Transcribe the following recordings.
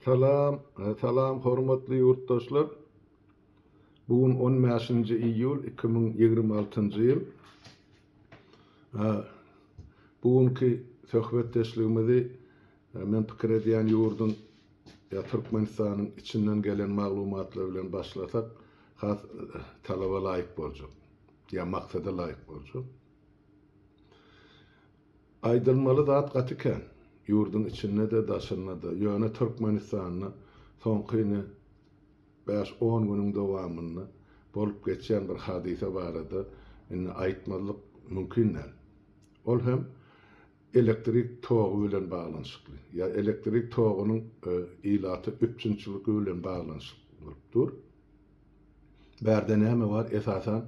Salam, salam hormatly ýurtdaşlar. Bu gün 15-nji iýul 2026-njy ýyl. Bu günki söhbetdeşligimizi men pikir edýän ýurduň ýa Türkmenistanyň içinden gelen maglumatlar bilen başlasak has talaba laýyk boljak ýa maksada laýyk boljak. Aýdylmaly zat gaty kän. Ýurduň içinde-de, daşynda-da. Ýöne Türkmenistanda soňky ine bäş-on günüň dowamynda bolup geçýän bir hadysa barada indi aýtmazlyk mümkin däl. Ol hem elektrik togy bilen baglanyşykly. Ýa elektrik togunyň ilata üpjünçiligi bilen baglanyşykly bolup dur. Bärde näme bar? Esasan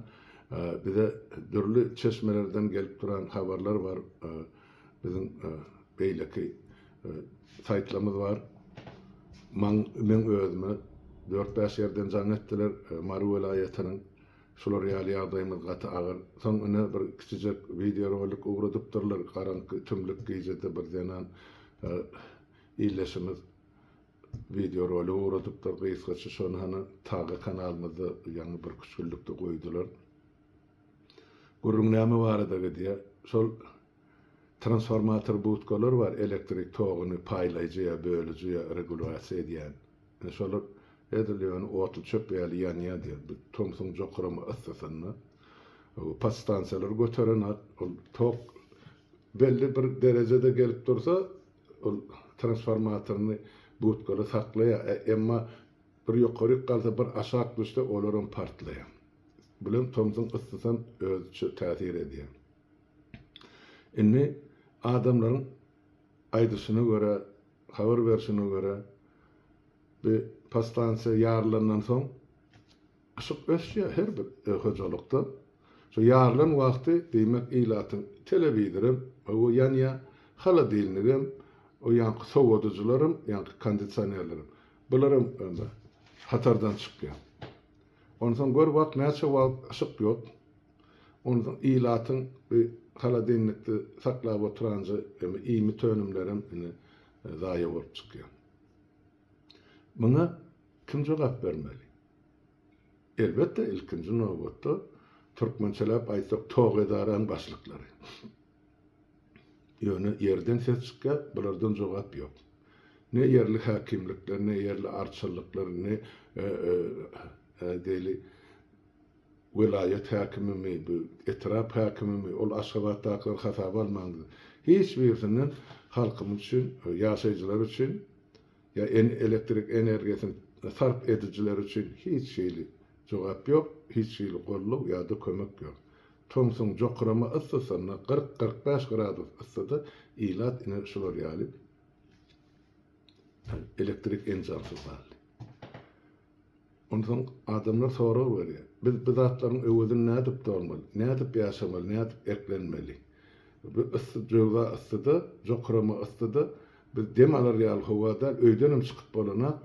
bize dürli çeşmelerden gelip duran habarlar bar. Biziň beýleki saýtlarymyz bar. Maň meň özüme dört-bäş ýerden jaň etdiler. Mary welaýatynyň şular ýaly ýagdaýymyz gaty agyr. Soň ine bir kiçijek wideorolik ugradypdyrlar. Garaňky tümlük gijede bir zenan ildeşimiz Wideorolik ugradypdyr gysgaça şony hany Taga kanalymyzda ýaňy birküç günlükde goýdular. Gürrüň näme barada gidýär? Şol transformator budkalar bar elektrik toguny paýlaýjy ýa bölüji ýa regulýasiýa edýän. Ine şolar edil ýöne otly çöp ýaly ýanýar diýýär. Bu tomsuň jokrama yssysynda podstansiýalar göterenak ol tok belli bir derejede gelip dursa Ol transformatoryny budkaly saklaýar, emma bir ýokaryk galsa, bir aşak düşse olaram partlaýar. Bilen tomsuň yssysam özüçe täsir edýär. Indi adamlaryň aýdyşyna görä, habar berşine görä, bu podstansiýa ýarylandan soň Yşyk öçýär her bir hojalykda. Şo ýarylan wagty diýmek ilatyň telewizorem o ýanýar, holodilnigem, o ýaňky sowadyjylaram, ýaňky kondisionerlerem. Bularam hatardan çykýar. Onsoň gör bak näçe wagt yşyk ýok. Onsoň ilatyň bu holodilnikde saklap oturanja iýmit önümlerem ine zaýa bolup çykýar. Muňa kim jogap bermeli? Elbetde, ilkinji nobatda, türkmençeläp aýtsak, tok edaraň başlyklary. Ýöne ýerden ses çykýar, bulardan jogap ýok. Ne ýerli häkimlikler, ne ýerli arçynlyklar, ne diýeli welaýat häkimimi, bu etrap häkimimi, ol Aşgabatdakylary hasaba almaň. Hiç birisinden halkymyz üçin, ýaşaýjylar üçin Ýa elektrik energiýasyny sarp edijiler üçin hiç hili jogap ýok, hiç hili goldaw ýa-da kömek ýok. Tomsuň jokrama yssysynda, 40, 45 gradus yssyda ilat ine şular ýaly elektrik enjamsyz galdy. Onsoň adamlar sorag berýär. Biz bu zatlaryň öwezini nädip dolmaly? Nädip ýaşamaly? Nädip eklenmeli? Bu yssy, jöwza yssyda, jokrama yssyda biz dem alar ýaly howa däl, öýdenem çykyp bolanak.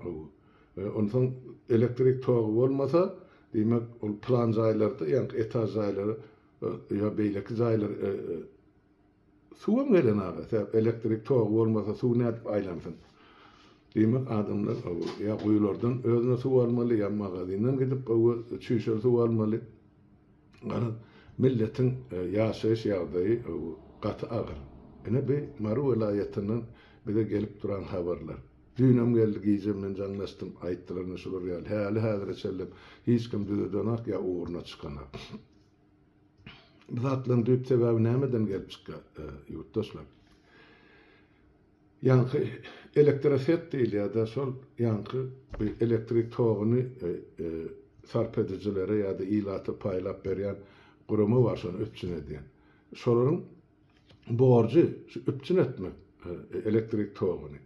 Onsoň elektrik togy bolmasa, diýmek, ol plan jaýlarda, ýaňky etaž jaýlary ýa beýleki jaýlar Suwam gelenaga, sebäp elektrik togy bolmasa suw nädip aýlansyn. Diýmek adamlar ýa guýulardan özüne suw almaly, ýa magazinden gidip çüýşeli suw almaly. Garaz, milletiň ýaşaýyş ýagdaýy gaty agyr. Ine bi Mary welaýatyndan bize gelip duran habarlar. Düýnem geldi gije men jaňlaşdym, aýtdylar ine şular ýaly. Häli-häzire çenlem hiç kim düzedenak ýa ugruna çykanak. Bu zatlaryň düýp sebäbi nämeden gelip çykýar, ýurtdaşlar? Ýaňky elektroset diýilýär-de, şol ýaňky bu elektrik toguny sarp edijilere ýa-da ilata paýlap berýän gurama bar, şony üpjün edýän. Şolaryň borjy şu üpjün etmek elektrik toguny.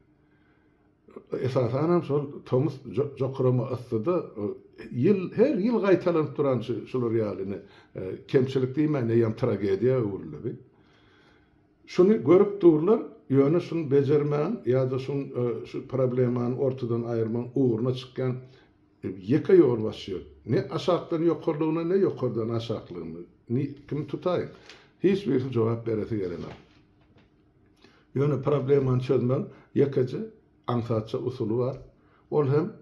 Esasanam şol tomus jokrama yssyda ýyl her ýyl gaýtalanyp duran şu şular ýaly ine kemçilik diýmän eýýäm tragediýa öwrüldi bi. Şuny görüp durlar, ýöne şuny bejermäň ýa-da şuň şu problemany ortadan aýyrmagyň ugruna çykýan ýeke ýolbaşçy ýok. Ne aşakdan ýokarlygyna, ne ýokardan aşaklygyna. Kimi tutaýyň? Hiç birisi jogap beresi gelenok. Ýöne problemany çözmegiň ýekeje aňsatja usuly bar. Ol hem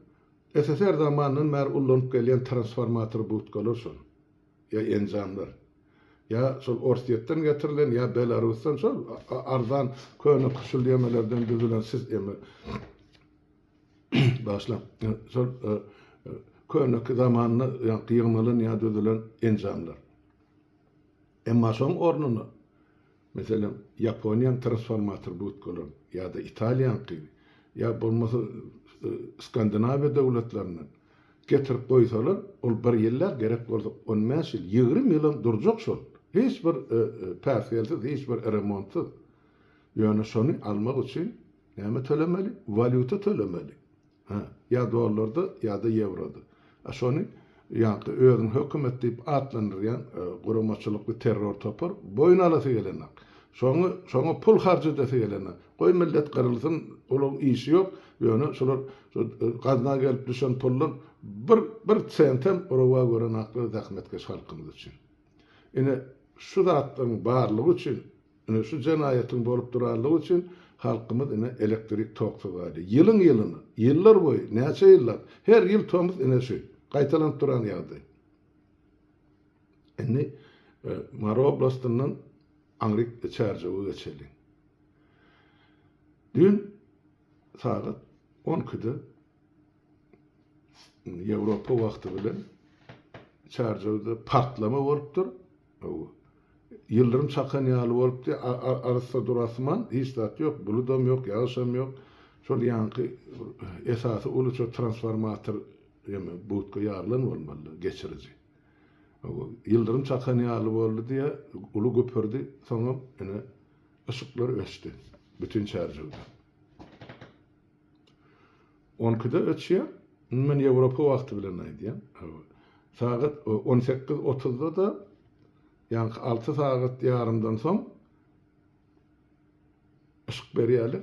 SSR zamanyndan bäri ullanyp gelýän transformator budkalar şol. Ýa enjamlar. Ýa şol Orsýetden getirilen, ýa Belarusdan şol arzan köne küşül ýemelerden düzülen siz eme bagyşlaň. Şol köneki zamanda ýaňky ýygnalan ýa düzülen enjamlar. Emma şoň ornuna Meselem, Ýaponiýaň transformator budkalary ýa-da Italiýaňky, ýa bolmasa Skandinawiýa döwletlerinden getirip goýsalar, ol bir ýyl däl, gerek bolsa 15 ýyl, 20 ýylam durjak şol. Hiç bir päsgelsiz, hiç bir remontsyz. Ýöne şony almak üçin näme tölemeli? Walýuta tölemeli. Hä, ýa dollarda, ýa-da ýewroda. A şony ýaňky özüni hökümet diýip atlandyrýan guramaçylykly terror topar boýun alasy gelenok. Şoňa, şoňa pul harç edesi gelenok. Goý millet gyrylsyn, olaryň işi ýok, ýöne şolar şo gazna gelip düşen puldan bir, bir sentem rowa görenaklar zähmetkeş halkymyz üçin. Ine, şu zatlaryň barlygy üçin Ine şu jenaýatyň bolup duranlygy üçin halkymyz ine elektrik toksuz galýar. Ýylyň ýylyna, ýyllar boýy, näçe ýyllap, her ýyl tomus ine şu, gaýtalanyp duran ýagdaý. Indi Mary oblastyndan aňryk Çärjewe geçeliň. Düýn sagat on ikide Ýewropa wagty bilen Çärjewde partlama bolupdyr. Ýyldyrym çakan ýaly bolupdy. Arassa dur asman, hiç zat ýok, buludam ýok, ýagyşam ýok. Şol ýaňky esasy uly şo transformator ýa budka ýarylan bolmaly, geçiriji. Ýyldyrym çakan ýaly boldy diýýär, uly güpürdi, soňam ine yşyklar öçdi bütin Çärjewde. On ikide öçýär. Indi men Ýewropa wagty bilen aýdýan. Sagat 18 otuzda-da, ýaňky alty sagat ýarymdan soň yşyk berýärler.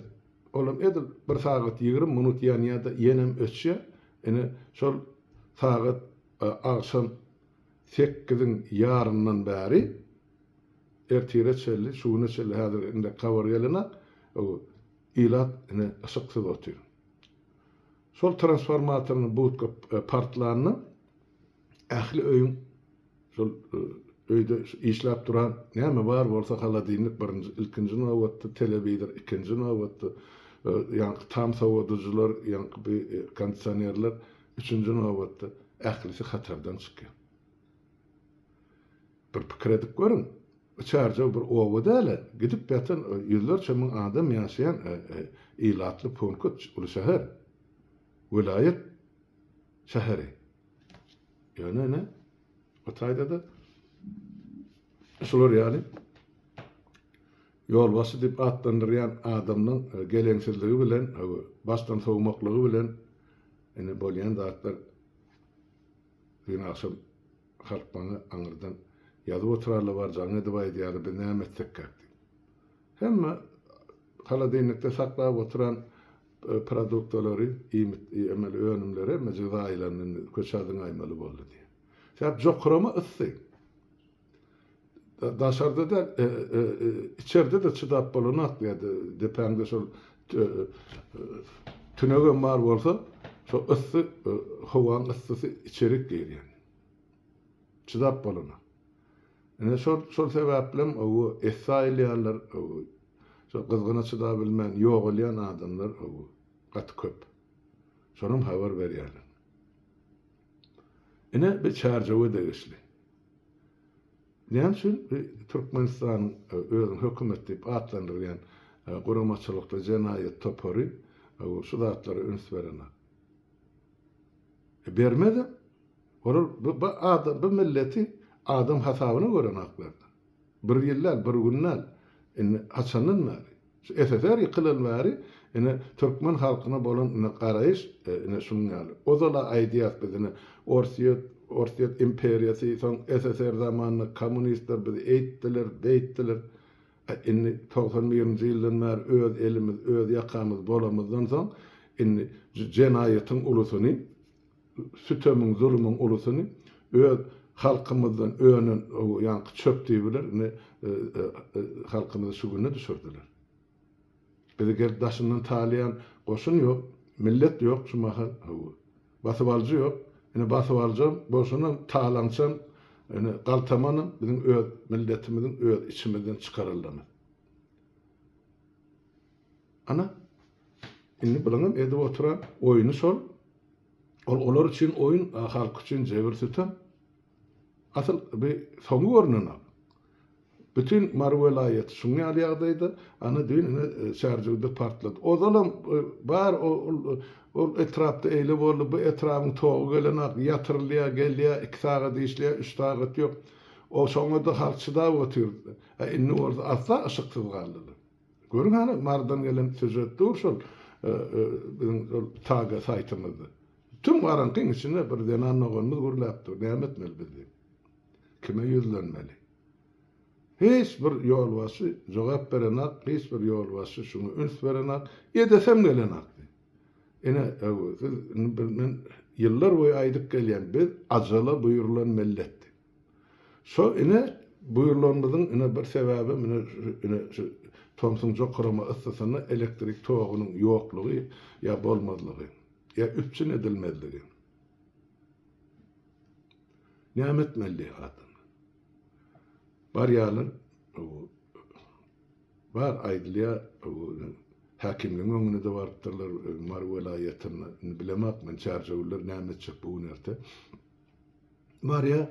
Olam edil bir sagat 20 minut ýanýar-da, ýenem öçýär. Ine, şol sagat agşam sekiziň ýaryndan bäri ertire çenli, şu güne çenli häzir indi habar gelenok. Ilat ine yşyksyz otyr. Şol transformatoryň budka partlanda ähli öýüň şol öýde işläp duran näme bar bolsa holodilnik birinji ilkinji nobatda telewizor ikinji nobatda ýaňky tam sowadyjylar ýaňky bi kondisionerler üçünji nobatda ählisi hatardan çykýar. Bir pikir edip görüň. Bu Çärjew bir oba däl-ä, gidip ýatan ýüzlerçe müň adam ýaşaýan ilatly punkt, uly şäher. Welaýat şäheri. Ýöne ine, o taýda-da şular ýaly ýolbaşçy diýip atlandyrýan adamlaň geleňsizligi bilen, başdan sowmaklygy bilen ine bolýan zatlar düýn agşam Halk maňa aňyrdan ýazyp oturarlar bar jaň edip aýdýarlar biz näme etsekkäk diýip. Hemme holodilnikde saklap oturan produktalary, iýmit emeli önümleri hemmejigi zaýalandy indi köçä zyňaýmaly boldy diýip. Sebäp jokrama yssy. Daşarda däl, içerde-de çydap bolanok diýýärdi. Depäňde şol tünegem bar bolsa, şo yssy, howaň yssysy içerik girýär. Çydap bolanok. Ine şol şol sebäplem owo esse aýylýarlar, owo şo gyzgyna çydabilmän ýogalýan adamlar owo gaty köp. Şonam habar berýärler. Ine bir Çärjewe degişli. Näme üçin bu Türkmenistanyň özüni hökümet diýip atlandyrýan guramaçylykly jenaýat topary şu zatlara üns berenok? E bermezem. Olar bu bu adam bu milleti adam hasabyna görenoklar. Bir ýyl däl, bir gün däl. Indi haçandan bäri? Şu SSR ýykylaly bäri ine türkmen halkyna bolan ine garaýyş ine şunuň ýaly. Ozal-a aýdýas biz ine Orsýet, Orsýet imperiýasy, soň SSR zamanynda kommunistler bizi eýtdiler, beýtdiler. A indi 91-nji ýyldan bäri öz elimiz, öz ýakamyz bolamyzdan soň indi jenaýatyň ulusyny sütemiň, zulumyň ulusyny öz halkymyzdan önen ýaňky çöp düýbiler indi halkymyzy şu güne düşürdiler. Bizi gelip daşyndan talaýan goşun ýok. Millet ýok şu mahal. Hawa. Basybalyjy ýok. Ine basybalyjam, goşunam, talaňçam, ine galtamanam biziň öz milletimiziň öz içimizden çykarylanymyz. Ana, indi bulaňam edip oturan oýny şol. Ol olar üçin oýun, a halk üçin jebir-sütem. Asyl bi soňy görnenok. Bütin Mary welaýaty şuň ýaly ýagdaýda, ana düýn ine Çärjewde partlady. Ozalam bar ol ol etrapda eýle boldy, bu etrabyň togy gelenok, ýatyrylýar, gelýär, iki sagat işleýär, üç sagat ýok. O şoňa-da halk çydap otyrdy. A indi bolsa asla yşyksyz galdylar. Görüň hany Marydan gelen sýužet dur şol biziň şol TAG saýtymyzda. Tüm garaňkyň içinde bir zenan doganymyz gürläp dur, näme etmeli biz diýip. Kime ýüzlenmeli? Hiç bir ýolbaşçy jogap berenak, hiç bir ýolbaşçy şuňa üns berenak, edesem gelenak diýip. Ine, siz indi men ýyllar boýy aýdyp gelýän, biz ajala buýrulan millet diýip. Şo ine buýrulanymyzyň ine bir sebäbem ine şu ine şu tomsuň jokrama yssysynda elektrik togunyň ýoklugy ýa bolmazlygy, ýa üpjün edilmezligi. Näme etmeli adamlar? Barýarlar, bar aýdylýar, häkimligiň öňüne-de barypdyrlar Mary welaýatynda. Indi bilemok men çärjewliler näme etjek bu gün erte. Barýar,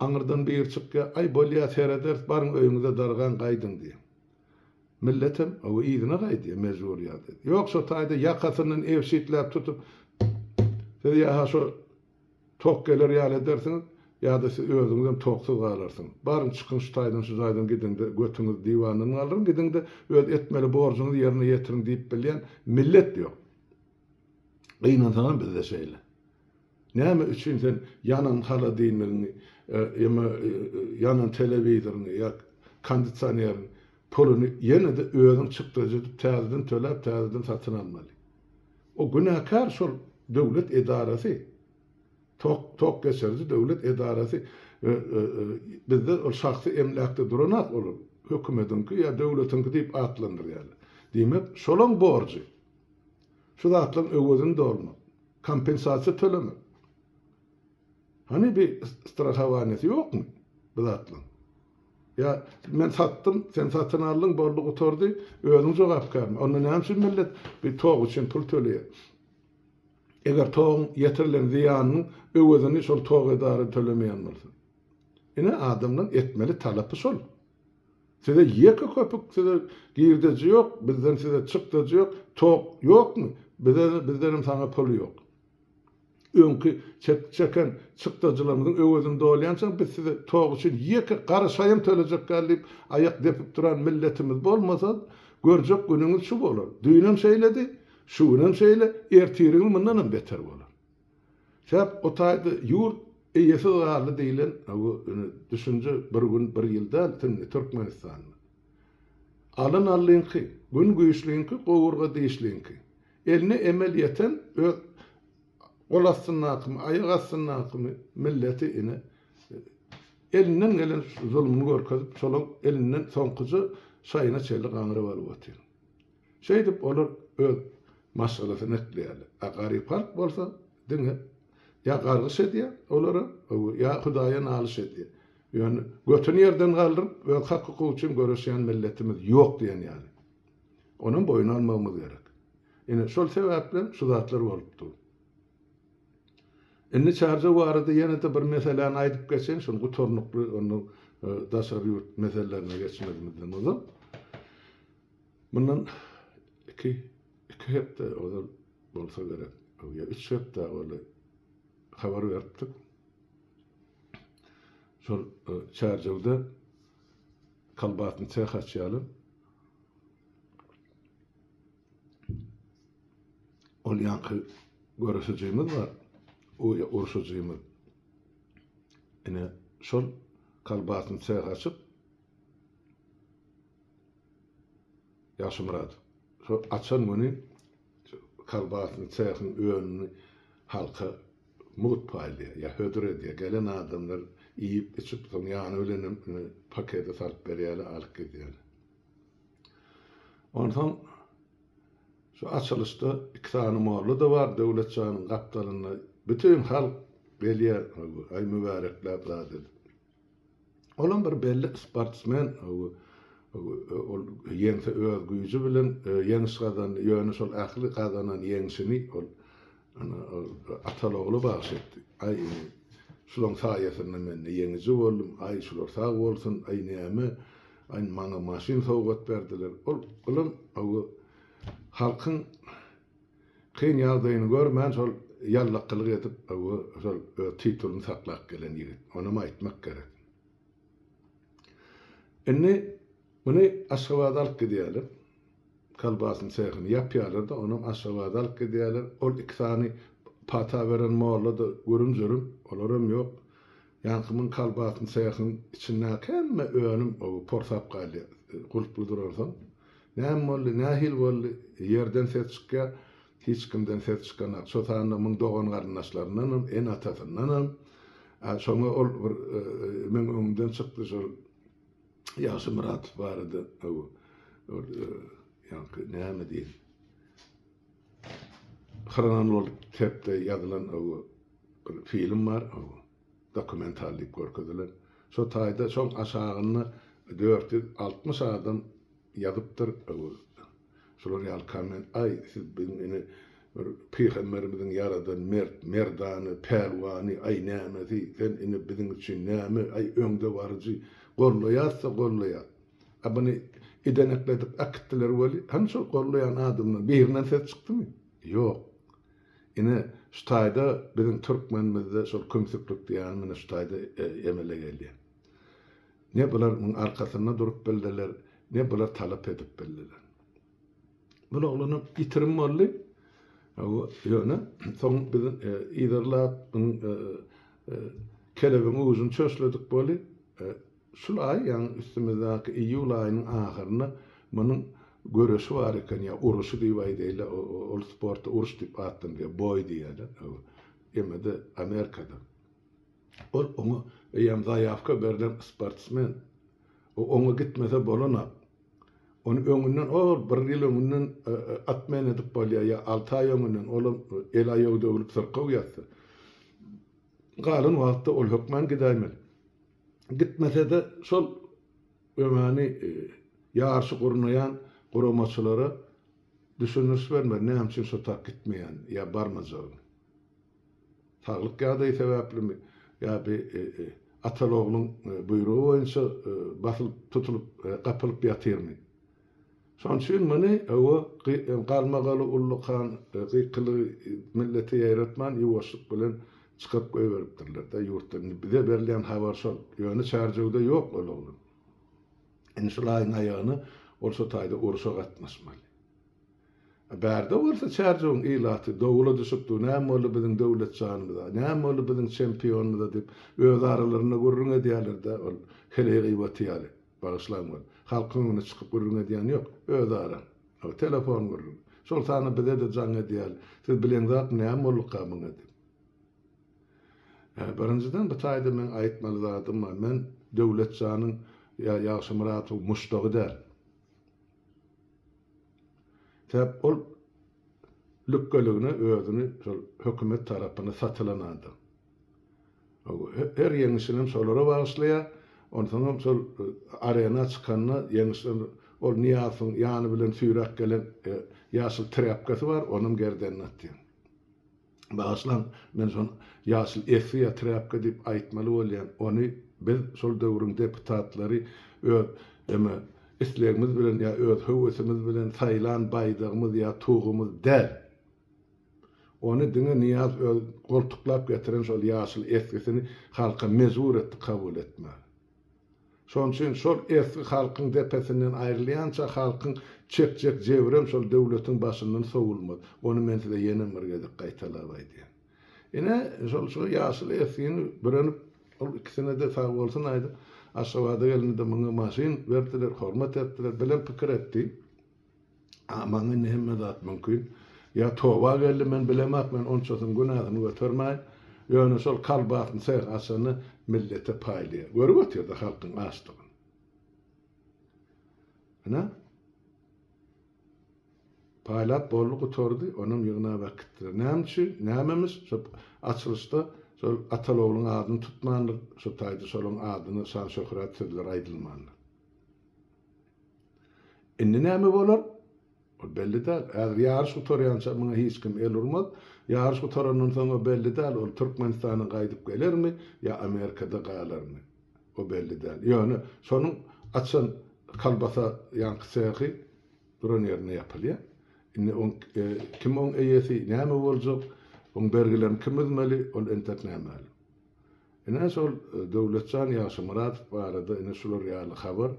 aňyrdan biri çykýar, aý bolýar serederis, baryň öýüňize dargaň gaýdyň diýýär. Milletem, hawa, yzyna gaýdýar, mejbur ýagdaýda. Ýok, şo taýda ýakasyndan ebşitläp tutup, siz ýa-ha şo tok geler ýaly edersiňiz, ýa-da siz özüňizem toksuz galarsyňyz. Baryň, çykyň şu taýdan, şu jaýdan gidiň-de, götüňizi diwandan galdyryň, gidiň-de, öz etmeli borjuňyzy ýerine ýetiriň diýip bilýän millet ýok. Gynansaňam bizde şeýle. Näme üçin sen ýanan holodilnigiňi, ýa ýanan telewizoryňy ýa kondisioneriň puluny ýene-de özüň çykdajy edip täzeden töläp, täzeden satyn almaly? O günäkär şol döwlet edarasy, tok tok geçiriji döwlet edarasy bizde ol şahsy emläkde duranok ol hökümediňki ýa döwletiňki diýip atlandyrýarlar. Diýmek, şolaň borjy şu zatlaryň öwezini dolmak. Kompensasiýa tölemek. Hany bi strahowaniýasy ýokmy bu zatlaň? Ýa men satdym, sen satyn aldyň, boldy gutardy, özüň jogapkärmi? Onda näme üçin millet bi tok üçin pul töleýär? Eger toguň ýetirilen zyýanynyň öwezini şol tok edara tölemeýän bolsa. Ine adamlaň etmeli talapy şol. Size ýeke köpük size girdeji ýok, bizden size çykdajy ýok, tok ýokmy? Bize bizdenem saňa pul ýok. Öňki çek çeken çykdajylarymyzyň öwezini dolýançaň biz size tok üçin ýeke gara şaýam tölejek däl diýip aýak depip duran milletimiz bolmasa görjek günüňiz şu bolar. Düýnem şeýledi, şu günem şeýle, ertiriňiz mundanam beter bolar. Sebäp o taýda ýurt eýesiz galdy diýlen düşünje bir gün, bir ýyl däl indi Türkmenistanda. Alyn allyňky, gün güýçliňki, gowurga dişliňki. Eline emel ýeten öz gol astyndakymy, aýak astyndakymy milleti ine elinden gelen zulumyny görkezip, şolaň elinden soňkuja şaýyna çenli gaňryp alyp otyr. Şeýdip olar öz maşgalasyny ekleýärler. A garyp halk bolsa diňe ýa gargyş edýär olara, ýa Hudaýa nalyş edýär. Ýöne götüni ýerden galdyryp öz hak-hukugy üçin göreşýän milletimiz ýok diýen ýaly. Onam boýun almagymyz gerek. Ine şol sebäplem şu zatlar bolup dur. Indi Çarjew barada ýene-de bir meseläni aýdyp geçeýin, şuny gutarnykly ondan daşary ýurt meselelerine geçmezimizden ozal. Mundan iki, iki hepde ozal bolsa gerek, ýa üç hepde golaý habar beripdik. Şol Çärjewde kolbasny seh açýarlar. Ol ýaňky göreşijimiz bar, urşujymyz. Ine, şol kolbasny seh açyp, Ýagşymyrat şo açan güni kolbasny sehiň önüni halka mugt paýlaýar ýa hödür edýär. Gelen adamlar iýip, içip, soň ýany bilenem pakete salyp berýärler, alyp gidýärler. Onsoň. Şu açylyşda iki sany molla-da bar Döwletjanyň gapdalynda. Bütin halk gelýär, aý mübärekläp zat edip. Olam bir belli sportsmen, ol ýeňse öz güýji bilen ýeňiş gazandy, ýöne şol ähli gazanan ýeňşini ol ataly-ogla bagyş etdi. Aý indi şulaň saýasynda men ýeňiji boldum, aý şular sag bolsun, aý näme, aý maňa maşyn sowgat berdiler. Ol olam halkyň Kyn ýagdaýyny görmän şol ýallakgylyk edip şol öz titulyny saklap gelen ýigit. Onam aýtmak gerek. Indi muny Aşgabada alyp gidýärler. Kolbasyny sehyny ýapýarlar-da, onam Aşgabada alyp gidýärler. Ol iki sany pata beren molla-da gürüm-jürüm, olaram ýok. Ýaňky muň kolbasyny sehyň içindäki hemme önüm porsap galýar, gulply duransoň. Näme boldy, nähili boldy? Ýerden ses çykýar. Hiç kimden ses çykanak. Şo sanda muň dogan-garyndaşlaryndanam, ene-atasyndanam. A şoňa ol bir meň öňümden çykdy şol Ýagşy Myratow barada ol ýaňky näme diýen hronologik tertipde ýazylan bir film bar. Dokumental diýip görkezilen. Şo taýda şoň aşagynda 460 adam ýazypdyr şular ýaly komment aý siz biziň ine bir pygamberimiziň ýaradan mert merdana pälwany aý nämesi sen ine biziň üçin näme aý öňde baryjy gollaýasda gollaýas a buny idenekledip äkitdiler weli hany şol gollaýan adamdan birinden ses çykdymy ýok ine şu taýda biziň türkmenimizde şol kümsüklik diýýänim ine şu taýda emele gelýär. Ne bular muň arkasynda durup bildiler, ne bular talap edip bildiler. Bul oglanam ýitirim boldy. Ýöne soň biz yzarlap, munuň kelebiň ujuny çöşledik boldy. Şul aý, ýagny üstümizdäki iýul aýynyň ahyrynda munuň göreşi bar eken, ýa uruşy diýip aýdaýlar, ol sportda uruş diýip atlandyrýar, boý diýýärler. Eme-de Amerikada. Ol oňa eýýäm zaýawka berlen sportsmen. O oňa gitmese bolanak. Ony öňünden ol bir ýyl öňünden atmen edip bolýar ýa alty aý öňünden olam el-aýagy döwlüp syrkaw ýatsa. Galan wagtda ol hökman gidäýmeli. Gitmese-de şol öňäni ýaryşy gurnaýan guramaçylara düşündiriş bermeli näme üçin şo tak gitmeýänini ýa barmajagyny. Saglyk ýagdaýy sebäplimi ýa bi ataly-ogluň buýrugy boýunça basylyp tutulyp, gapylyp ýatyrmy? Şonuň üçin muny hawa, galmagaly ullakan gykylygy millete ýaýratman, ýuwaşlyk bilen çykaryp goýberipdirler-dä ýurtdan. Indi bize berilýän habar şol. Ýöne Çärjewde ýok ol oglan. Indi şul aýyň aýagyna ol şo taýda urşa gatnaşmaly. Bärde bolsa Çärjewiň ilaty dowula düşüpdi, näme boldy biziň Döwletjanymyza, näme boldy biziň çempionymyza diýip, öz aralarynda gürrüň edýärler-dä, ol heleý gybaty ýaly, bagyşlaň ol, halkyň öňüne çykyp gürrüň edýän ýok, özara, ol telefon gürrüňi. Şol sanda bize-de jaň edýärler, siz bileňzakmy näme bolduka muňa diýip. Birinjiden bu taýda meň aýtmaly zadym bar, men Döwletjanyň ýa Ýagşymyradowyň muşdagy däl. Sebäp ol lükgeligine özüni şol hökümet tarapyna satylan adam. Her ýeňişinem şolara bagyşlaýar. Onsoňam şol arena çykanda ýeňişden ol Nyýazowyň ýany bilen süýräp gelen ýaşyl trýapkasy bar, onam gerdenine atýar. Bagyşlaň, men şony ýaşyl esgi ýa trýapka diýip aýtmaly bolýan. Ony biz, şol döwrüň deputatlary öz eme islegimiz bilen ýa öz höwesimiz bilen saýlan baýdagymyz ýa tugumyz däl. Ony diňe Nyýaz öz goltuklap getiren şol ýaşyl esgisini halka mejbur etdi kabul etmäge. Şonuň üçin şol esgi halkyň depesinden aýrylýança halkyň çekjek jebrem şol döwletiň başyndan sowulmaz. Ony men size ýenem bir gezek gaýtalap aýdýan. Ine, şol şu ýaşyl esgini bürenip, ol ikisine-de sag bolsun aýdyp, Aşgabada gelende muňa maşyn berdiler, hormat etdiler. Bilem pikir etdi. A maňa indi hemme zat mümkin. Ýa toba geldi men bilemak men onçasynyň günäsini götermäýin. Ýöne şol kolbasyny seh açanda millete paýlaýar. Görüp otyrda halkyň açdygyny. Ine. Paýlap boldy gutardy, onam ýygnap äkitdiler. Näme üçin? Nämemiş? Şo açylyşda şol ataly-ogluň adyny tutmandyr, şo taýda şolaň adyna şan-şöhrat sözler aýdylmandyr. Indi näme bolar? Ol belli däl. Häzir ýaryş gutarýança muňa hiç kim el urmaz. Ýaryş gutarandan soň o belli däl, ol Türkmenistana gaýdyp gelermi ýa Amerikada galarmy? O belli däl. Ýöne şonuň açan kolbasa ýaňky sehi duran ýerinde ýapylýar. Indi oň kim oň eýesi, näme boljak, oň bergilerini kim üzmeli, ol entek nämälim. Ine şol Döwletjan Ýagşymyradow barada ine şular ýaly habar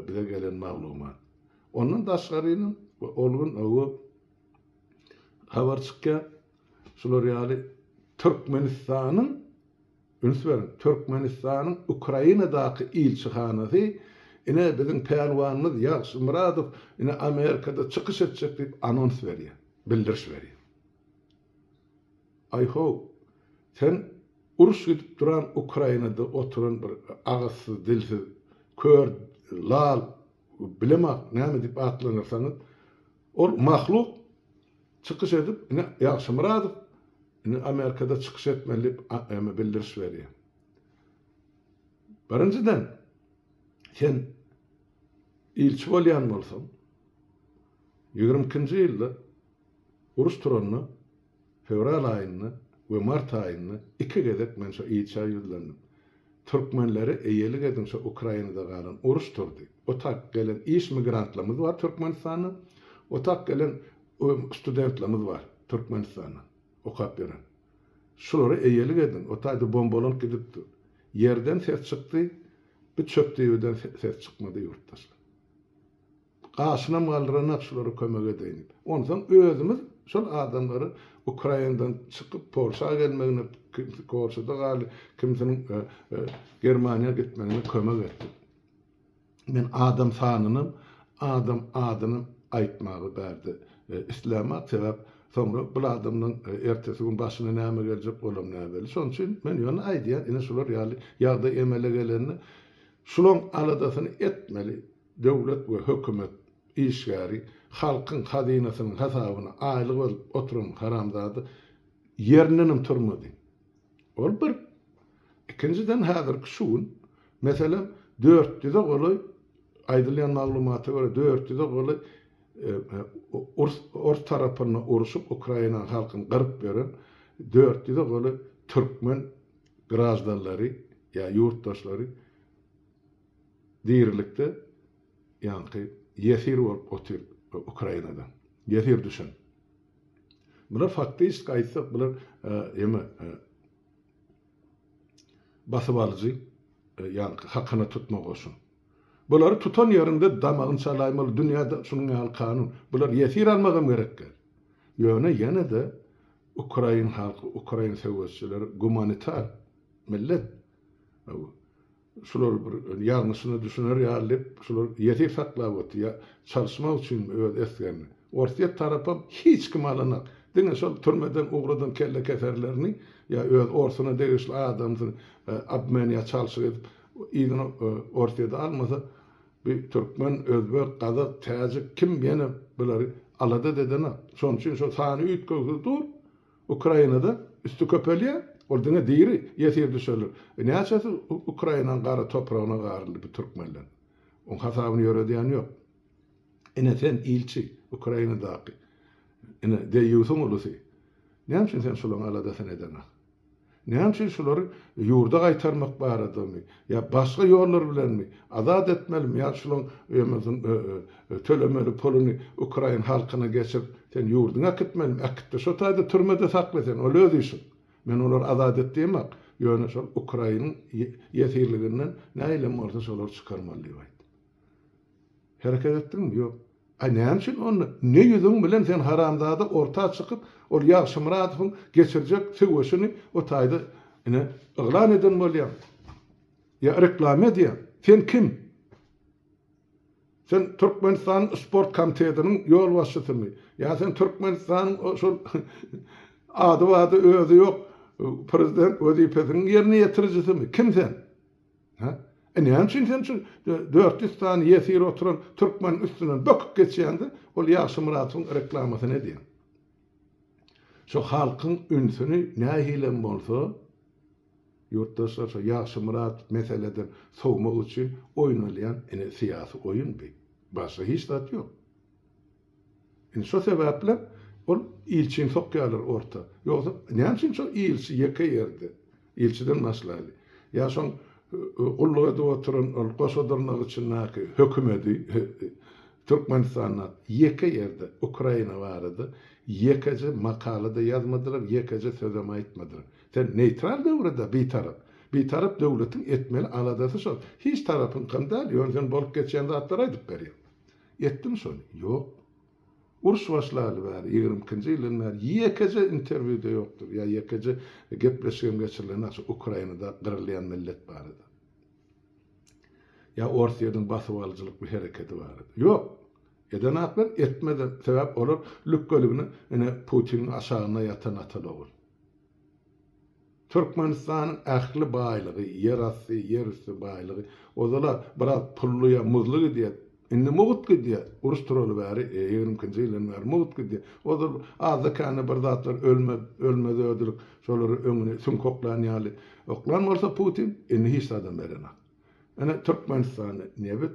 bize gelen maglumat. Ondan daşgarynam ol gün owo habar çykýar. Şular ýaly Türkmenistanyň üns beriň, Türkmenistanyň Ukrainadaky ilçihanasy ine biziň pälwanymyz Ýagşymyradow ine Amerikada çykyş etjek diýip anons berýär, bildiriş berýär. Aý-how, sen uruş gidip duran Ukrainada oturan bir agyzsyz, dilsiz, kör, lal, bilemok näme diýip atlandyrsaňyz, ol mahluk çykyş edip, ine Ýagşymyradow indi Amerikada çykyş etmeli diýip eme bildiriş berýär. Birinjiden, sen ilçi bolýan bolsaň, 22-nji ýylda Uruş turanda, fewral aýynda we mart aýynda iki gezek men şo ilçä ýüzlendim. Türkmenlere eýelik ediň şo Ukrainada galan uruş turdy. O tak gelen iş migrantlarymyz bar Türkmenistandan, o tak gelen studentlerimiz bar Türkmenistandan okap ýören. Şulara eýelik ediň, o taýda bombalanyp gidipdir. Ýerden ses çykdy, bir çöp düýbeden ses çykmady ýurtdaşlar. Gaşynam galdyranak şulara kömek edeýin diýip. Onsoň özümiz şol adamlary Ukrainadan çykyp Polşa gelmegine, kimsi Polşada galdy, kimsiniň Germaniýa gitmegine kömek etdik. Men adam sanynam, adam adynam aýtmagy bärde islämok, sebäp soňra bul adamlaň ertesi gün başyna näme geljek olam näbelli. Şonuň üçin men ýöne aýdýan, ine şular ýaly ýagdaý emele gelende şulaň aladasyny etmeli. Döwlet we hökümet işgäri halkyň hazynasynyň hasabyna aýlyk alyp oturan haramzada ýerindenem turmady. Ol bir. Ikinjiden häzirki şu gün, meselem, dört ýüze golaý, aýdylýan maglumata görä dört ýüze golaý ors ors tarapynda urşup Ukrainanyň halkyny gyryp ýören dört ýüze golaý türkmen graždanlary ýa ýurtdaşlary dirilikde ýaňky ýesir bolup otyr Ukrainada. Ýesir düşen. Bular faktiçeski aýtsak bular eme basyp alyjy ýaňky hakyna tutma goşun. Bulary tutan ýeriňde damagyny çalaýmaly dünýäde şunuň ýaly kanun. Bular ýesir almagam gerek däl. Ýöne ýene-de ukrain halky, ukrain söweşçileri gumanitar millet. Şular bir ýalňyşyna düşüner ýaly diýip, şular ýesir saklap otyr, ýa çalyşmak üçinmi öz esgerini. Orsýet tarapam hiç kim alanak. Diňe şol türmeden ugradan kellekeserlerini ýa öz orsuna degişli adamsyny obmen ýa çalşyk edip yzyna Orsýede almasa, bi türkmen, özbek, gazak, täjik kim ýene bulary alada-da edenak. Şonuň üçin şol sany üýtgewsiz dur. Ukrainada üsti köpelýär, ol diňe diri ýesir düşerler. E näçesi Ukrainanyň gara topragyna garyldy bu türkmenleň. Oň hasabyny ýöredýän ýok. Ine sen ilçi Ukrainadaky. Ine deýýusyň ulusy. Näme üçin sen şolaň aladasyny edeňok? Näme üçin şulary ýurda gaýtarmak baradamy ýa başga ýollar bilenmi azat etmelimi ýa şulaň tölemeli puluny ukrain halkyna geçirip sen ýurduňa äkitmelimi äkitde şo taýda türmede sakla sen ol öz işiň men olary azat et diýemok ýöne şol ukrainiň ýesirliginden nähilem bolsa şolary çykarmaly diýip aýt. Hereket etdiňmi? Ýok. Aý näme üçin onda ne ýüzüň bilen sen haramzada orta çykyp ol Ýagşymyradowyň geçirjek söweşini o taýda ine yglan eden bolýaň. Ýa reklama edýäň. Sen kim? Sen Türkmenistanyň sport komitetiniň ýolbaşçysymy? Ýa sen Türkmenistanyň şol ady bady özi ýok prezident wezipesiniň ýerine ýetirijisimi? Kim sen? Hä? E näme üçin sen şu 400 sany ýesir oturan türkmeniň üstünden böküp geçýäňde, ol Ýagşymyradowyň reklamasyny edýäň? Şu halkyň ünsüni nähilem bolsa, ýurtdaşlar şu Ýagşymyradow meseleden sowmak üçin oýnalýan ine syýasy oýun bi. Başga hiç zat ýok. Indi şo sebäplem ol ilçini sokýarlar orta. Ýogsa näme üçin şo ilçi ýeke ýerde? Ilçiden başlaýly. Ýa şoň gulluk edip oturan ol goşa dyrnak içindäki hökümedi Türkmenistanda ýeke ýerde Ukraina barada ýekeje makala-da ýazmadylar, ýekeje sözem aýtmadylar. Sen neýtral döwre-de bitarap. Bitarap döwletiň etmeli aladasy şol. Hiç tarapyňkam däl, ýöne sen bolup geçýän zatlary aýdyp berýäň. Etdim şony. Ýok. Uruş başlaly bäri, 22 ikinji ýyldan bäri ýekeje interwýu-da ýokdur, ýa ýekeje gepleşigem geçirilenok şu Ukrainada gyrylýan millet barada. Ýa Orsýetiň basybalyjylykly hereketi barada. Ýok. Edenaklar, etmezem. Sebäp olar lükgeligine ine Putiniň aşagynda ýatan ataly-ogul. Türkmenistanyň ähli baýlygy, ýer asty, ýer üsti baýlygy, ozal-a biraz pully ýa muzly gidýär, indi mugt gidýär, uruş turaly bäri, 22 nji ýyldan bäri mugt gidýär. Ozal azda-kände bir zatlar ölmez, ölmez-ödülik, şolary öňüni süňk oklan ýaly oklan bolsa Putin, indi hiç zadam berenok. Ine, Türkmenistanda nebit,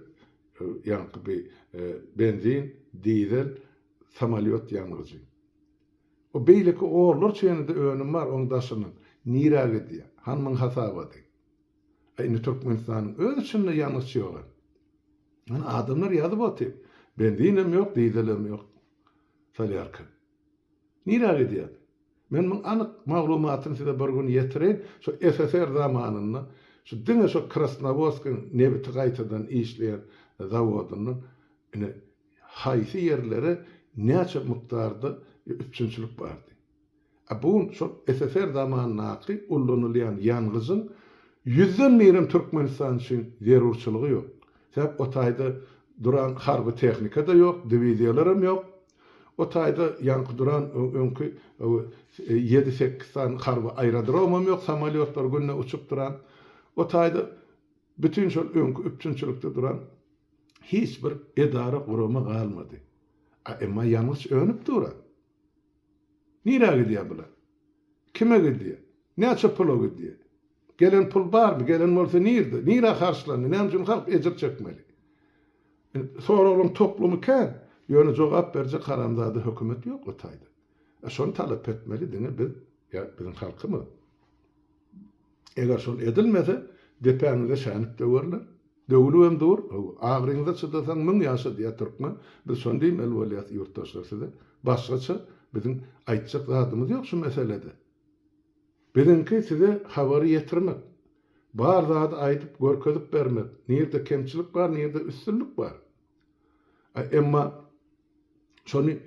ýaňky bi benzin, dizel, samolýot ýangyjy. O beýleki onlarça ýene-de önüm bar oň daşyndan. Nirä gidýär? Hany muň hasabaty? A indi Türkmenistanyň öz içinde ýangyç ýoga. Hany adamlar ýazyp otyr. Benzinem ýok, dizelem ýok. Solýarka. Nirä gidýär? Men muň anyk maglumatyny size bir gün ýetireýin. Şu SSR zamanynda şu diňe şu Krasnowodskiň nebiti gaýtadan işleýän zawodyndan ine haýsy ýerlere näçe mukdarda üpjünçilik bardy. A bu gün şol SSR zamanyndaky ullanylýan ýangyjyň ýüzden birem Türkmenistan üçin zerurçylygy ýok. Sebäp o taýda duran harby tehnika-da ýok, diwiziýalaram ýok. O taýda ýaňky duran öňki ýedi-sekiz sany harby aerodromam ýok, samolýotlar günde uçup duran. O taýda bütin şol öňki üpjünçilikde duran Hiç bir edara gurama galmady. A emma ýangyç önüp dur-a. Nirä gidýär bular? Kime gidýär? Näçe pula gidýär? Gelen pul barmy? Gelen bolsa nirde? Nirä harçlandy? Näme üçin halk ejir çekmeli? Soraglaryň toplumy kän, ýöne jogap berjek haramzada hökümet ýok o taýda. A şony talap etmeli diňe biz ýa biziň halkymyz. Eger şol edilmese, depäňize şänik döwerler. Döwülibem dur, agryňyza çydasaň müň ýaşa diýýär türkmen. Biz şony diýmeli bolýas ýurtdaşlar size. Başgaça biziň aýtjak zadymyz ýok şu meselede. Biziňki size habary ýetirmek. Bar zady aýdyp görkezip bermek. Nirde kemçilik bar, nirde üstünlik bar. Emma şony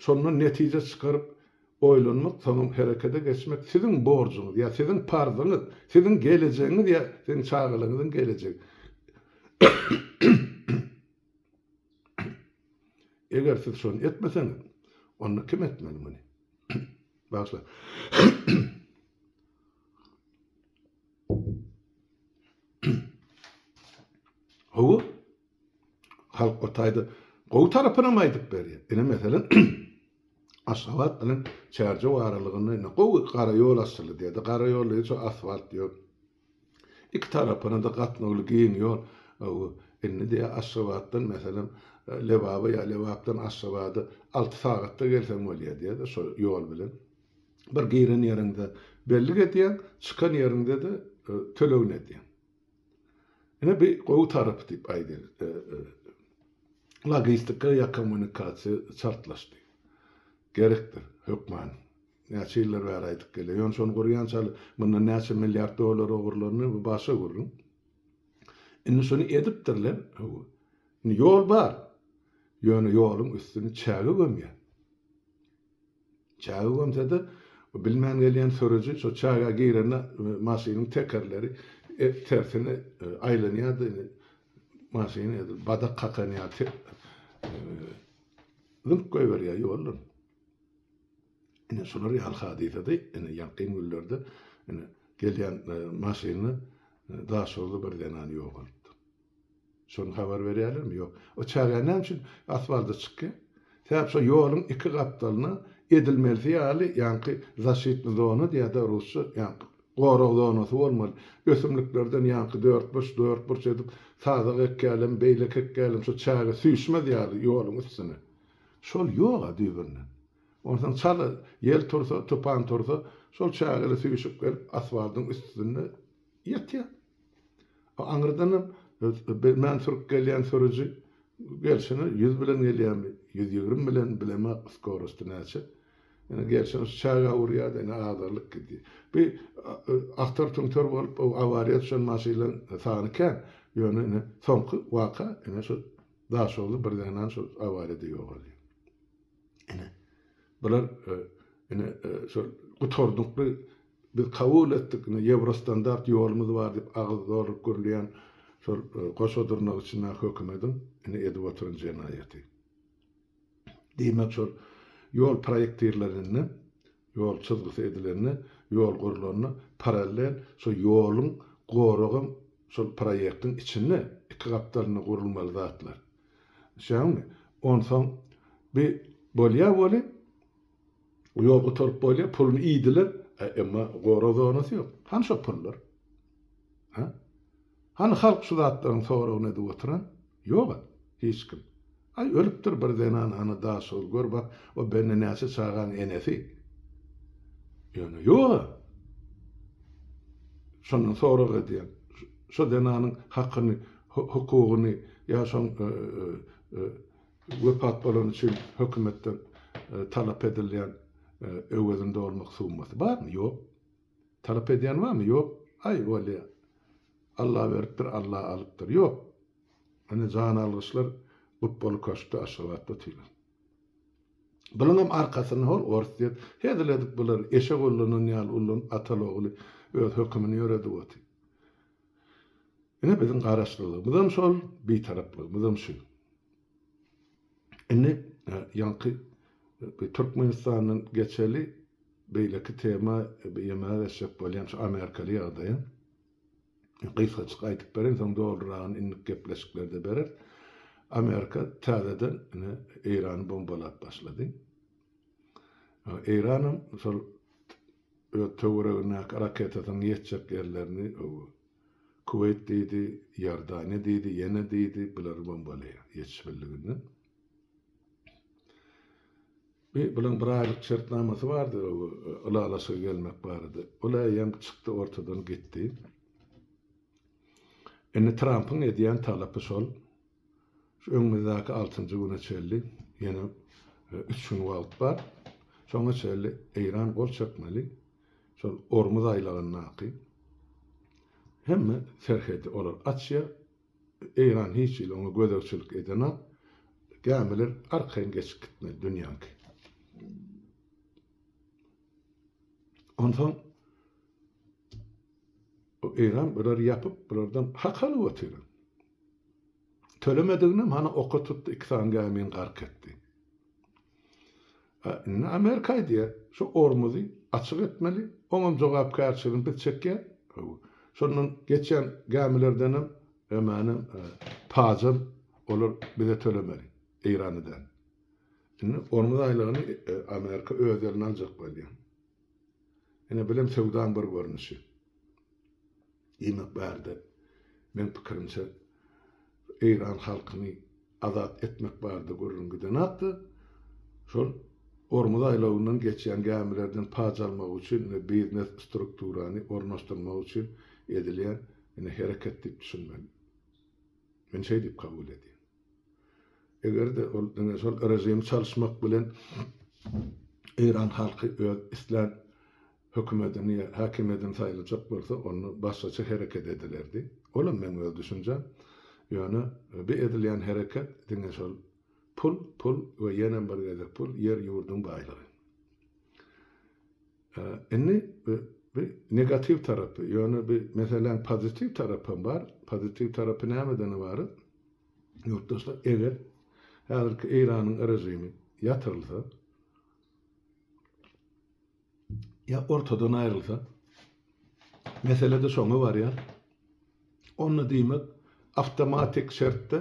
Şondan netije çykaryp, oýlanmak, soňam herekete geçmek siziň borjuňyz ýa siziň parzyňyz, siziň gelejegiňiz ýa siziň çagalaryňyzyň gelejegi. Eger siz şony etmeseňiz, onda kim etmeli muny? Bagyşlaň. Hawa. Halk o taýda gowy tarapynam aýdyp berýär. Ine meselem Aşgabat bilen Çärjew aralygynda ine gowy gara ýol açyldy diýýär. Gara ýol diýip şo asfalt ýol. Iki tarapyna-da gatnawly giň ýol. Indi diýýär Aşgabatdan meselem Lebaba ýa Lebapdan Aşgabada 6 sagatda gelseň bolýar diýýär-de şo ýol bilen. Bir giren ýeriňde bellik edýäň, çykan ýeriňde-de tölegini edýäň. Ine bir gowy tarapy diýip aýdaýyn. Logistika ýa kommunikasiýa çaltlaşdy. Gerekdir, hökman. Näçe ýyllar bäri aýdyp gelýär. Ýöne şony gurýançaly mundan näçe milliard dollar ogurlandy, bu başga gürrüň. Indi şony edipdirler. Indi ýol bar. Ýöne ýoluň üstüni çäge gömýär. Çäge gömse-de, bilmän gelýän sürüji şo çägä girende maşynyň tekerleri tersine aýlanýar-da, indi maşyny edil badak kakan ýaly zyňyp goýberýär ýoldan. Ine şular ýaly hadysada ine ýakyn günlerde ine gelýän maşyny. Daşoguzda bir zenan ýogalypdyr. Şony habar berýärlermi? Ýok. O çäge näme üçin asfalta çykýar? Sebäp şo ýoluň iki gapdalyna edilmelisi ýaly ýaňky zaşitny zona diýýär-de rusça, ýaňky gorag zonasy bolmaly. Ösümliklerden ýaňky dörtburç, dörtburç edip sazak ekýälem, beýleki ekýälem şo çäge süýşmez ýaly ýoluň üstüne. Şol ýog-a düýbünden. Onsoň çala ýel tursa, tupan tursa, şol çägeli süýşüp gelip asfaltyň üstünde ýatýar. Aňyrdanam bilmän sürüp gelýän sürüji gelşine ýüz bilen gelýärmi, 120 bilen bilemok skorosty näçe. Ýöne gelşine şu çägä urýar-da ine agdarylyp gidýär. Bu agtar-tüňter bolup awariýa düşen maşynlaryň sany kän. Ýöne ine soňky waka ine şu Daşoguzda bir zenan şol awariýada ýogalýar. Ine bular ine şol gutarnykly biz kabul etdik ine ýewrostandart ýolumyz bar diýip agyz dolduryp gürleýän şol goşa dyrnak içindäki hökümediň ine edip oturan jenaýaty. Diýmek şol ýol proýektirlenende, ýol çyzgysy edilende, ýol gurlanda parallel şo ýoluň goragam şol proýektiň içinde iki gapdalynda gurulmaly zatlar. Düşýäňmi? Onsoň bi bolýa weli, ýol gutaryp bolýa, puluny iýdiler, emma gorag zonasy ýok. Hany şo pullar? Hä? Hany halk şu zatlaryň soragyny edip oturan? Ýog-a, hiç kim. Aý, ölüpdir bir zenan ana Daşoguz, gör bak, o bende näçe çagaň enesi. Ýöne ýog-a. Şondan sorag edýän. Şo zenanyň hakyny, hukugyny ýa şoň wepat bolany üçin hökümetden talap edilýän öwezini dolmak summasy barmy? Ýok. Talap edýän barmy? Ýok. Aý, bolýa. Alla beripdir, Alla alypdyr. Ýok. Ine jan algyçlar gupbaly köşkde Aşgabatda otyrlar. Bulaňam arkasynda hol Orsýet hezil edip bulary eşek ullanan ýaly ullanyp ataly-ogly öz hökümini ýöredip otyr. Ine biziň garaşsyzlygymyzam şol, bitaraplygymyzam şu. Indi ýaňky Türkmenistandan geçeli beýleki tema ýemäge geçjek bolýan şu amerikaly ýagdaýa. Gysgajyk aýdyp bereýin, soň doluragyny indiki gepleşiklerde bereris. Amerika täzeden ine Eýrany bombalap başlady. Eýranam şol öz töweregindäki raketasynyň ýetjek ýerlerini Kuweýt diýdi, Iordaniýa diýdi, ýene diýdi, bulary bombalaýar ýetişibildiginden. Bi bulaň bir aýlyk şertnamasy bardy, ylalaşyga gelmek barada. Ol eýýäm çykdy ortadan gitdi. Indi Trampyň edýän talapy şol. Şu öňümizdäki altynjy güne çenli ýene üç gün wagt bar. Şoňa çenli Eýran gol çekmeli. Şol Ormuz aýlagyndaky hemme serhedi olar açýar. Eýran hiç hili oňa gözegçilik edenok. Gämiler arkaýyn geçip gitmeli dünýäňki. Onsoň Eýran bulary ýapyp, bulardan hak alyp otyr. Tölemediginem hany oka tutdy, iki sany gämini gark etdi. A indi Amerika aýdýar, şu Ormuzy açyk etmeli, oňam jogapkärçiligini biz çekýäs. Şondan geçýän gämilerdenem emänem pajam olar bize tölemeli, Eýrana däl. Indi Ormuz aýlagyny Amerika öz eline aljak bolýar. Ine bilem söwdaň bir görnüşi. Diýmek bärde meň pikirimçe Eýran halkyny azat etmek barada gürrüň gidenakda şol Ormuz aýlawyndan geçýän gämilerden paç almak üçin ine biznes strukturany ornaşdyrmak üçin edilýän ine hereket diýip düşünmeli. Men şeý diýip kabul edýän. Eger-de ol diňe şol režimi çalyşmak bilen Eýran halky öz islän hökümetini ýa häkimiýetini saýlajak bolsa, onda başgaça hereket edilerdi. Olam meň öz düşünjäm. Ýöne bi edilýän hereket diňe şol pul, pul we ýenem bir gezek pul, ýer-ýurduň baýlygy. Indi bi negatiw tarapy, ýöne bi meseläň pozitiw tarapam bar. Pozitiw tarapy nämeden ybarat? Ýurtdaşlar, eger häzirki Eýranyň režimi ýatyrylsa, ýa ortadan aýrylsa, mesele-de şoňa barýar. Onda diýmek, awtomatik şertde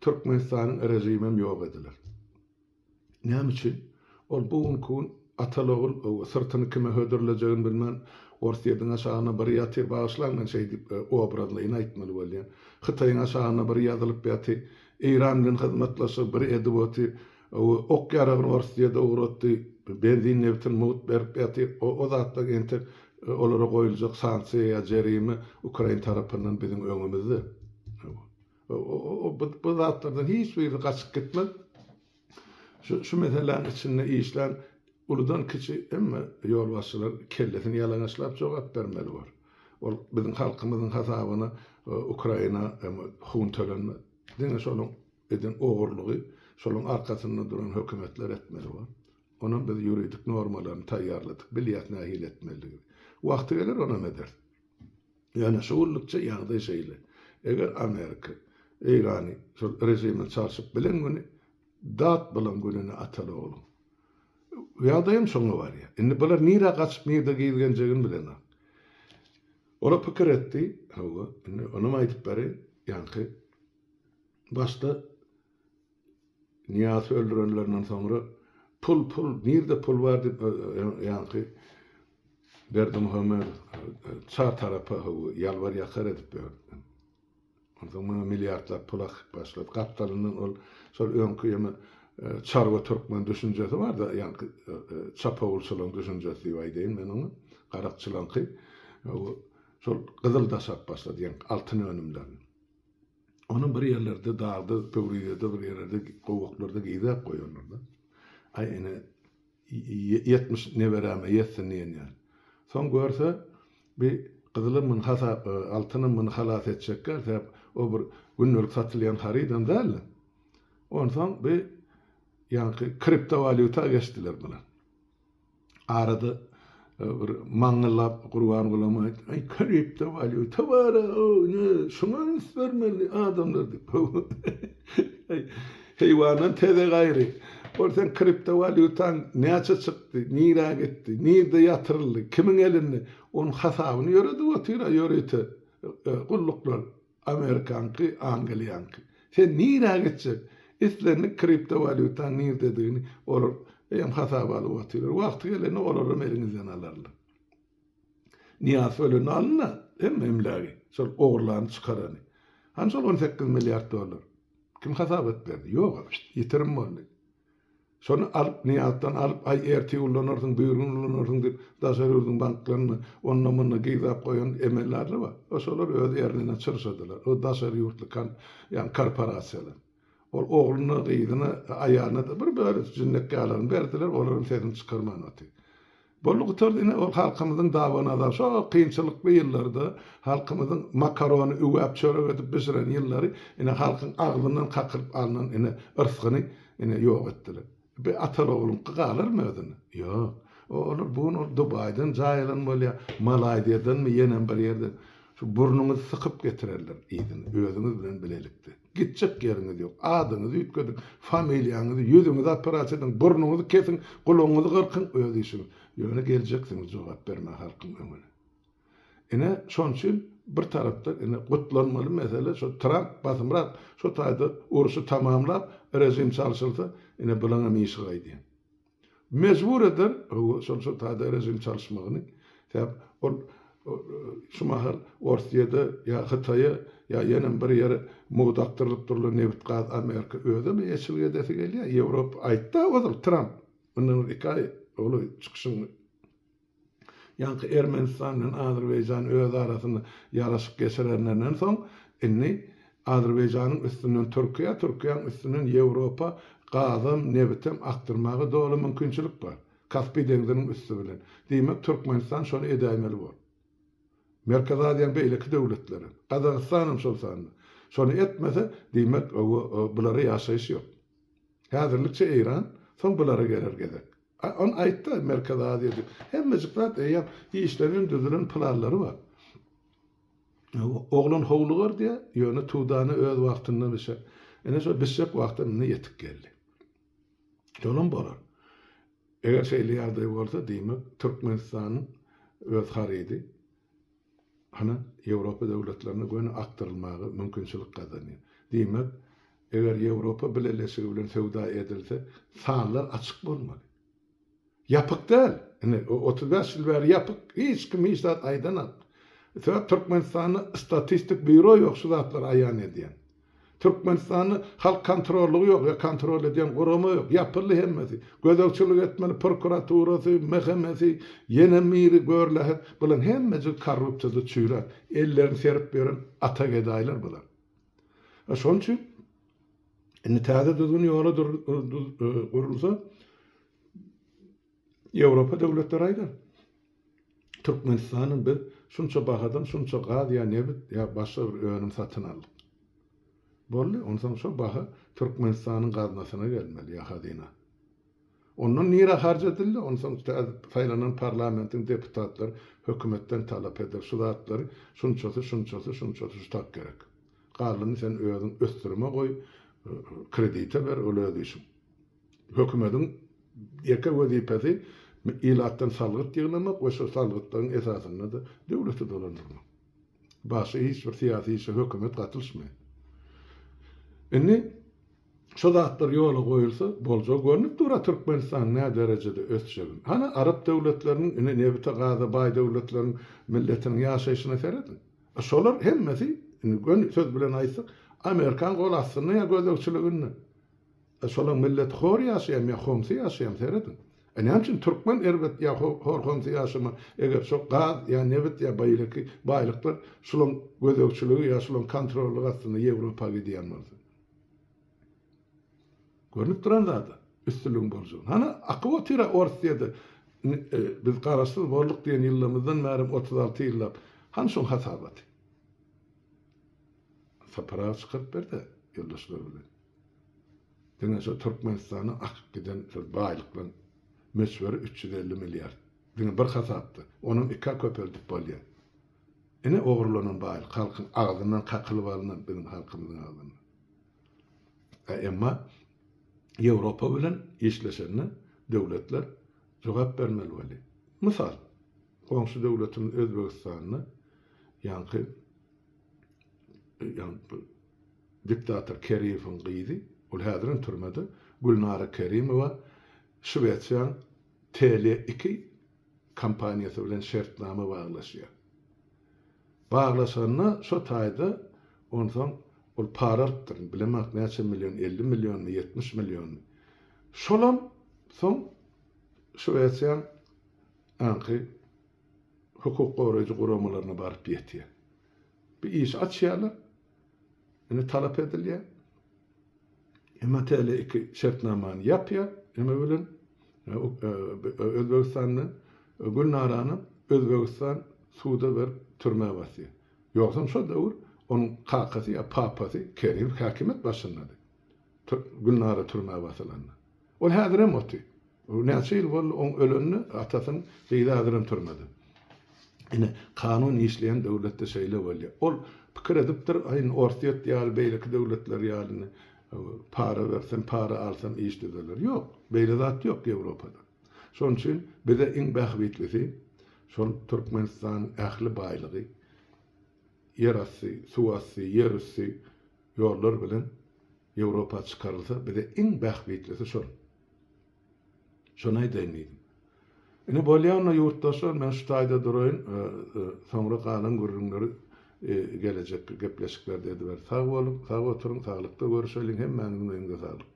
Türkmenistanyň režimem ýok ediler. Näme üçin? Ol bu günki gün ataly-ogul syrtyny kime hödürlejegini bilmän, Orsýetiň aşagynda bir ýatyr, bagyşlaň men şeý diýip obrazlaýyn aýtmaly bolýan. Hytaýyň aşagynda bir ýazylyp ýaty, Eýran bilen hyzmatlaşygy bir edip otyr, ok-ýaragyny Orsýede ugratdy, benzin-nebitini mugt berip ýatyr. O zatlar entek olara goýuljak sanksiýa ýa jerime ukrain tarapyndan biziň öňümizde. Bu zatlardan hiç biri gaçyp gitmez. Şu, şu meseläniň içinde işlän uludan kiçi hemme ýolbaşçylar kellesini ýalaňaçlap jogap bermeli bor. Ol biziň halkymyzyň hasabyna Ukraina hun tölenmez. Diňe şolaň eden ogurlygy, şolaň arkasynda duran hökümetler etmeli bor. Onam biz ýuridik normalaryny taýýarladyk, bilýäs nähili etmelidigini. Wagty geler onam ederis. Ýöne şu günlükçe ýagdaý şeýle. Eger Amerika Eýrany şol režimini çalşyp bilen güni dat bolan gününe ataly ogluň. Ýagdaýam şoňa barýar. Indi bular nirä gaçyp nirde gizlenjegini bilenok. Ola pikir etdi, hawa, indi onam aýdyp bereýin, ýaňky başda Nyýazowy öldürenlerinden soňra pul, pul, nirde pul bar diýip ýaňky Berdimuhamedow çar tarapa ýalbar-ýakar edip ýördi. Onsoň muňa milliardlap pul akyp başlady. Gapdalyndan ol şol öňki ýene çarwa türkmen düşünjesi bar-da, ýaňky çapawulçylygyň düşünjesi diýip aýdaýyn men oňa, garakçylaryňky. Şol gyzyl daşap başlady, ýaňky altyn önümlerini. Ony bir ýerlerde dagda, Pöwrizede bir ýerlerde gowaklarda gizläp goýanlar-da. Aý ine, 70 neberäme ýetsin diýen ýaly. Soň görse, bi gyzylam muny hasap, altynam muny halas etjek däl, sebäp o bir gündelik satylýan harydam däl-de. Onsoň bi ýaňky kriptowalýuta geçdiler bular. Arada bir maňňyllap Gurbangulam aýtdy, Aý, kriptowalýuta bar-a, ine, şuňa üns bermeli adamlar diýip. Aý, heýwandan tezek aýry. Ol seň kriptowalýutaň näçe çykdy, nirä gitdi, nirde ýatyryldy, kimiň elinde, onuň hasabyny ýöredip otyr-a ýörite gulluklar. Amerikaňky, Angliýaňky. Sen nirä gitjek? Islendik kriptowalýutaň nirdedigini olar hem hasaba alyp otyrlar. Wagty gelende olaram eliňizden alarlar. Nyýazow ölende alynda hemme emlägi, şol ogurlany çykarany. Hany şol 18 milliard dollar? Kim hasabat berdi? Ýok, ýitirim boldy. Şony alyp, Nyýazdan alyp, aý ertir ullanarsyň, birigün ullanarsyň diýip, daşary ýurduň banklarynda onda-munda gizläp goýan emeldarlar bar. O şolar öz ernine çyrşadylar. O daşary ýurtly kon, ýagny korporasiýalar. Ol ogluna, gyzyna, aýalyna-da bir bölejik jinnek ýalagyny berdiler, olaram sesini çykarman otyr. Boldy gutardy ine ol halkymyzyň dawa-nazar şo kynçylykly ýyllarda halkymyzyň makarony üwäp çörek edip bişiren ýyllary ine halkyň agzyndan kakylyp alnan ine yrsgyny ine ýok etdiler. Bi ataly-ogluňky galarmy özüne? Ýok. Olar bu gün ol Dubaýdan jaý alan bolýar, Malaýziýadanmy ýenem bir ýerden. Şu burnuňyzy sykyp getirerler yzyna özüňiz bilen bilelikde. Gitjek ýeriňiz ýok. Adyňyzy üýtgediň, familiýaňyzy, ýüzüňizi operasiýa ediň, burnuňyzy kesiň, gulagyňyzy gyrkyň, öz işiňiz. Ýöne geljeksiňiz jogap bermäge halkyň öňüne. Ine, şonuň üçin bir tarapdan ine gutlanmaly mesele şo Tramp basymrak şo taýda urşy tamamlap, režim çalşylsa, ine bulaňam işi gaýdýar. Mejbur eder şol şol taýda režim çalyşmagyny. Sebäp ol şu mahal Orsýede ýa Hytaýa ýa ýenem bir ýere mugt akdyrylyp durlan nebit gaz Amerika özem eýeçilik edesi gelýär. Ýewropa aýtda ozal Tramp mundan bir iki aý ogly çykyşyny Ýaňky Ermenistan bilen Azerbaýjan öz arasynda ýaraşyk geçirenlerinden soň, indi Azerbaýjanyň üstünden Türkiýä, Türkiýäň üstünden Ýewropa gazam, nebitem akdyrmaga doly mümkinçilik bar. Kaspi deňziniň üsti bilen. Diýmek, Türkmenistan şony edäýmeli bor. Merkezi Aziýanyň beýleki döwletlerem, Gazagystanam şol sanda. Şony etmese, diýmek, bulara ýaşaýyş ýok. Häzirlikçe Eýran, soň bulara geler gezek. A ony aýtda Merkezi Aziýa diýip. Hemmejik zat eýýäm işlenen, düzülen planlary bar. Oglan howlugar diýýär, ýöne tudana öz wagtynda bişer. Ine şo bişjek wagtam indi ýetip geldi. Şolam bolar. Eger şeýle ýagdaý bolsa, diýmek, Türkmenistanyň öz harydy. Hany, Ýewropa döwletlerine göni akdyrylmaga mümkinçilik gazanýar. Diýmek, eger Ýewropa Bileleşigi bilen söwda edilse, sanlar açyk bolmaly. Ýapyk däl. Indi 35 ýyl bäri ýapyk. Hiç kim hiç zat aýdanok. Sebäp Türkmenistanda statistik býuro ýok şu zatlary aýan edýän. Türkmenistanda halk kontrollygy ýok ýa kontrol edýän gurama ýok. Ýapyldy hemmesi. Gözegçilik etmeli prokuraturasy, MHM-si, ýenem biri görlähet. Bulaň hemmejigi korrupsiýada çüýrän, ellerini serip ýören ata gedaýlar bular. Şonuň üçin indi täze düzgün ýola gurulsa Ýewropa döwletleri aýdar. Türkmenistandan biz şunça bahadan şunça gaz ýa nebit ýa başga bir önüm satyn aldyk. Boldy, onsoň şo baha Türkmenistanyň gaznasyna gelmeli ýa hazyna. Ondan nirä harç edildi, onsoň täze saýlanan parlamentiň deputatlary hökümetden talap eder şu zatlary şunçasy, şunçasy, şunçasy şu tak gerek. Galanyny sen özüň ösdürime goý, kredite ber, ol öz işiň. Hökümediň ýeke wezipesi ilatdan salgyt ýygnamak we şol salgytlaryň esasynda-da döwleti dolandyrmak. Başga hiç bir syýasy işe hökümet gatylyşmaýar. Indi şo zatlar ýola goýulsa, boljagy görnüp dur-a Türkmenistanyň nä derejede ösjegini. Hany arap döwletleriniň, ine nebite, gaza baý döwletleriň milletiniň ýaşaýşyna serediň. Şolar hemmesi, indi göni söz bilen aýtsak, Amerikan gol astynda ýa gözegçiliginde. E şolaň milleti hor ýaşaýam ýa homsy ýaşaýam serediň. E näme üçin türkmen erbet ýa hor homsy ýaşama eger şo gaz ýa nebit ýa beýleki baýlyklar şulaň gözegçiligi ýa şulaň kontrollygy astynda ýewropa gidýän bolsa. Görnüp duran zada üstünligiň boljagyny. Hany akyp otyra Orsýede biz garaşsyz bolduk diýen ýyllarymyzdan bärem 36 ýyllap hany şoň hasabaty. Sapar aga çykaryp berde ýoldaşlar bilen. Diňe şo Türkmenistana akyp giden şol baýlyklaryň möçberi 350 milliard. Diňe bir hasapda. Onam ikä köpeldip bolýar. Ine ogurlanan baýlyk halkyň agzyndan kakylyp alnan biziň halkymyzyň agzyndan. E, emma Ýewropa bilen işleşende döwletler jogap bermeli bolýar. Mysal, goňşy döwletimiz Özbegistanda ýaňky ýaňky Diktator Kerimowyň gyzy, ol häzirem türmede, Gülnara Kerimowa Şwesiýaň Tele iki kompaniýasy bilen şertnama baglaşýar. Baglaşanda şo taýda onsoň ol para alypdyr, bilemok näçe million, 50 millionmy, 70 millionmy. Şolam soň Şwesiýaň aňky hukuk goraýjy guramalaryna baryp ýetýär. Bir iş açýarlar. Indi talap edilýär. Emma TL 2 şertnamany ýapýar, neme bilen? Özbegistan bilen. Gülnarany Özbegistan suda berip türmä basýar. Ýogsam şo döwür onuň kakasy ýa papasy Kerim häkimiýet başyndady. Gülnara türmä basylanda. Ol häzirem oty. Näçe ýyl boldy oň ölenine, atasynyň gyzy häzirem türmede. Ine, kanun işleýän döwletde şeýle bolýar. Ol pikir edipdir, aý indi Orsýet ýaly, beýleki döwletler ýaly indi para bersem, para alsam iş düzeler. Ýok, beýle zat ýok Ýewropada. Şonuň üçin bize iň bähbitlisi şol Türkmenistanyň ähli baýlygy ýerasty, suwasty, ýerüsti ýollar bilen Ýewropa çykarylsa bize iň bähbitlisi şol. Şony aýdaýyn diýdim. Ine bolýa onda ýurtdaşlar men şu taýda duraýyn soňra galan gürrüňleri gelejekki gepleşiklerde ediberis. Sag boluň, sag oturyň, saglykda görüşeliň hemmäňiziň öýüňize saglyk.